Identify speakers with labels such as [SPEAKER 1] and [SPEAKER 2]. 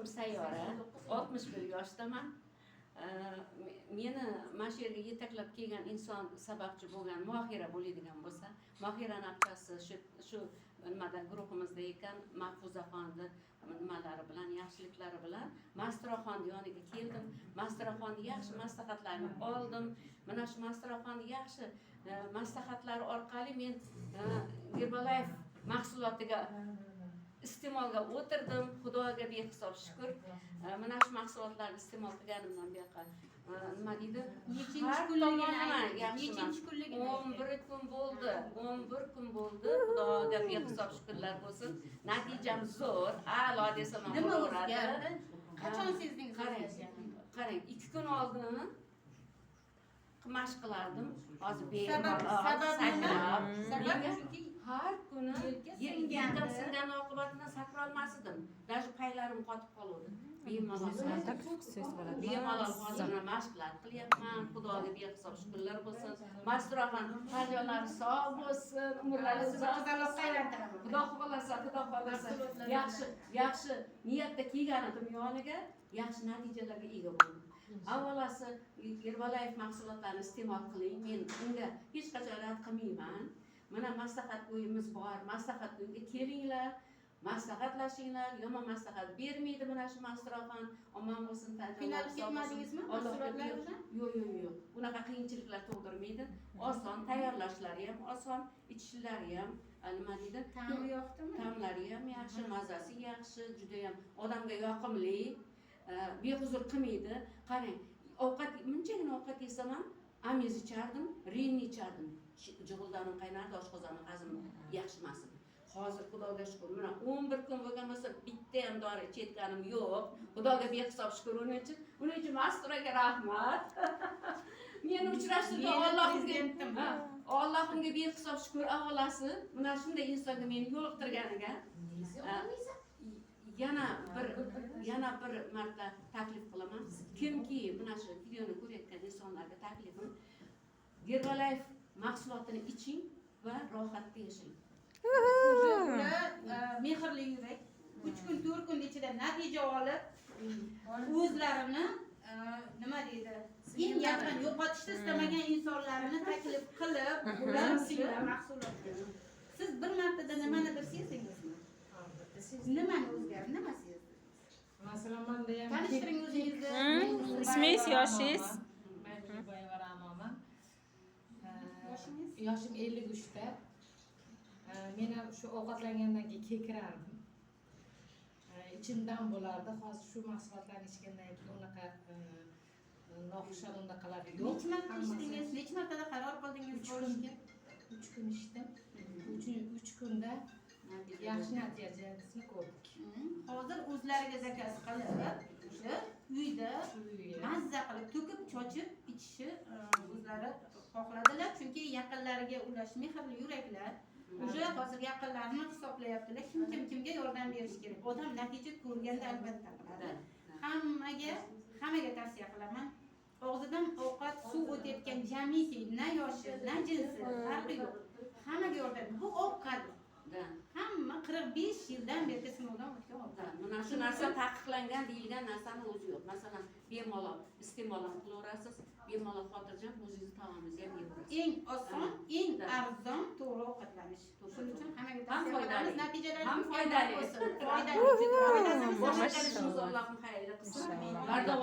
[SPEAKER 1] Ismim Sayyora, 61 yoshdaman. Meni mana shu yerga yetaklab kelgan inson, sababchi bo'lgan Mohira bo'ladigan bo'lsa, Mohirani opchasi shu nimada, guruhimizda ekan. Mahfuzaxonni nimalari bilan, yaxshiliklari bilan Masturaxonni yoniga keldim. Masturaxonni yaxshi maslahatlarini oldim. Mana shu Masturaxonni yaxshi maslahatlari orqali men Gerbalife mahsulotiga iste'molga o'tirdim. Xudoga behisob shukur. Mana shu mahsulotlarni iste'mol qilganimdan buyoqqa, nima deydi,
[SPEAKER 2] Nechinchi
[SPEAKER 1] har
[SPEAKER 2] kunligini
[SPEAKER 1] tomonlama
[SPEAKER 2] ayting.
[SPEAKER 1] yaxshiman.
[SPEAKER 2] Nechinchi kunligini
[SPEAKER 1] o'n
[SPEAKER 2] ayting.
[SPEAKER 1] bir kun bo'ldi, 11 kun bo'ldi. Xudoga behisob shukurlar bo'lsin, natijam zo'r, a'lo desam ham
[SPEAKER 2] Nima
[SPEAKER 1] bo'laveradi.
[SPEAKER 2] o'zgardi? Qachon sezdingiz
[SPEAKER 1] Qarang,
[SPEAKER 2] o'zgarganini?
[SPEAKER 1] qarang, 2 kun oldin mashq qilardim, hozir
[SPEAKER 2] Sabab
[SPEAKER 1] bemalol
[SPEAKER 2] sabab nima?
[SPEAKER 1] sakrab.
[SPEAKER 2] Sabab
[SPEAKER 1] Nega?
[SPEAKER 2] chunki
[SPEAKER 1] Har kuni
[SPEAKER 2] yelka
[SPEAKER 1] yelkam
[SPEAKER 2] singandi.
[SPEAKER 1] singani oqibatida sakrolmas edim, даже paylarim qotib qoluvdi. Bemalol
[SPEAKER 3] Taklif qilsangiz bo'ladi.
[SPEAKER 1] Bemalol hozir mana mashqlar qilyapman. Xudoga behisob shukurlar bo'lsin. Masturaxon, tanjonlari sog' bo'lsin, umrlari
[SPEAKER 2] Sizni
[SPEAKER 1] uzoq
[SPEAKER 2] qizaloqqa
[SPEAKER 1] bo'lsin.
[SPEAKER 2] aylantiraman.
[SPEAKER 1] Xudo xohlasa, xudo xohlasa,
[SPEAKER 2] Mahsulotlar
[SPEAKER 1] yaxshi yaxshi niyatda kelgan edim yoniga, yaxshi natijalarga ega bo'ldim. Avvalasi Gerbalife mahsulotlarini iste'mol qiling, men unga hech qachon rad qilmayman. Mana maslahat uyimiz bor, maslahat uyiga kelinglar, maslahatlashinglar. Yomon maslahat bermaydi mana shu Masturaxon. Omon bo'lsin, tanjonlari
[SPEAKER 2] Qiynalib
[SPEAKER 1] sog' bo'lsin.
[SPEAKER 2] ketmadingizmi
[SPEAKER 1] Allohga
[SPEAKER 2] mahsulotlar bilan?
[SPEAKER 1] Yo'q, unaqa qiyinchiliklar tug'dirmaydi. Oson tayyorlashlari ham, oson ichishlari ham, nima deydi,
[SPEAKER 2] Ta'mi yoqdimi?
[SPEAKER 1] Ta'mlari ham yaxshi, mazasi yaxshi, judayam odamga yoqimli, behuzur qilmaydi. Qarang, ovqat, munchagina ovqat yesam ham, Amiz ichardim, Renni ichardim, jig'ildonim qaynardi, oshqozonim hazmi yaxshi emas edi. Hozir Xudoga shukur, mana 11 kun bo'lgan bo'lsa, bitta ham dori ichayotganim yo'q. Xudoga behisob shukur uning uchun. Uning uchun Masturaga rahmat, meni uchrashtirgan.
[SPEAKER 2] Meni
[SPEAKER 1] Allohimga
[SPEAKER 2] prezidentim.
[SPEAKER 1] Ha, Allohimga behisob shukur avvalasi, mana shunday insonga meni yo'liqtirganiga. Ha, yana bir marta taklif qilaman. Kimki mana shu videoni ko'rayotgan insonlarga taklifim: Gerbalife mahsulotini iching va rohatda yashang.
[SPEAKER 2] Ular mehrli yurak, 3 kun, 4 kun ichida natija olib, o'zlarini, nima deydi, eng yaqin, yo'qotishni istamagan insonlarini taklif qilib, ular shu mahsulotga. Siz bir martada nimanidir sezdingizmi? Nimani o'zgardi, nima sezdingiz?
[SPEAKER 4] Masalan, manda ham
[SPEAKER 2] Tanishtiring o'zingizni.
[SPEAKER 3] Ismingiz, yoshingiz?
[SPEAKER 4] Men Meliboyeva Ra'noman.
[SPEAKER 2] Yoshingiz?
[SPEAKER 4] Yoshim 53da. Men ham shu ovqatlangandan keyin kekirardim. Ichimdan bo'lardi. Hozir shu mahsulotlarni ichgandan keyin unaqa noxushlar, unaqalar yo'q.
[SPEAKER 2] Necha marta ichdingiz? Necha martada qaror qildingiz
[SPEAKER 4] 3 kun.
[SPEAKER 2] bo'lishga?
[SPEAKER 4] 3 kun ichdim. 3 kunda yaxshi natijasini ko'rdik.
[SPEAKER 2] Hozir o'zlariga заказ qilib, o'sha uyda
[SPEAKER 4] Uyga.
[SPEAKER 2] mazza qilib, to'kib chochib ichishni o'zlari xohladilar, chunki yaqinlariga ulash, mehrli yuraklar уже hozir yaqinlarini hisoblayaptilar, kim kim kimga yordam berish kerak. Odam natija ko'rganda albatta qiladi. Hammaga, hammaga tavsiya qilaman. Og'zidan ovqat, suv o'tayotgan jamiki, na yoshi, na jinsi farqi yo'q, hammaga yordam. Bu ovqat hamma 45 yildan beri sinovdan o'tgan
[SPEAKER 1] Да,
[SPEAKER 2] ovqat.
[SPEAKER 1] Mana shu narsa taqiqlangan deyilgan narsani o'zi yo'q. Masalan, bemalol iste'mol ham qilaverasiz, bemalol xotirjam o'zingizni taomingizni ham yeyverasiz.
[SPEAKER 2] Eng oson, eng
[SPEAKER 1] Да.
[SPEAKER 2] arzon, to'g'ri ovqatlanish. Shuning uchun hammaga
[SPEAKER 1] Ham
[SPEAKER 2] tavsiya
[SPEAKER 1] foydali.
[SPEAKER 2] qilamiz. Natijalar
[SPEAKER 1] Ham foydali.
[SPEAKER 2] bo'lsin, foydali, juda foydasini.
[SPEAKER 1] Boshqa ishimizni Allohim xayrli qilsin. Bardavom.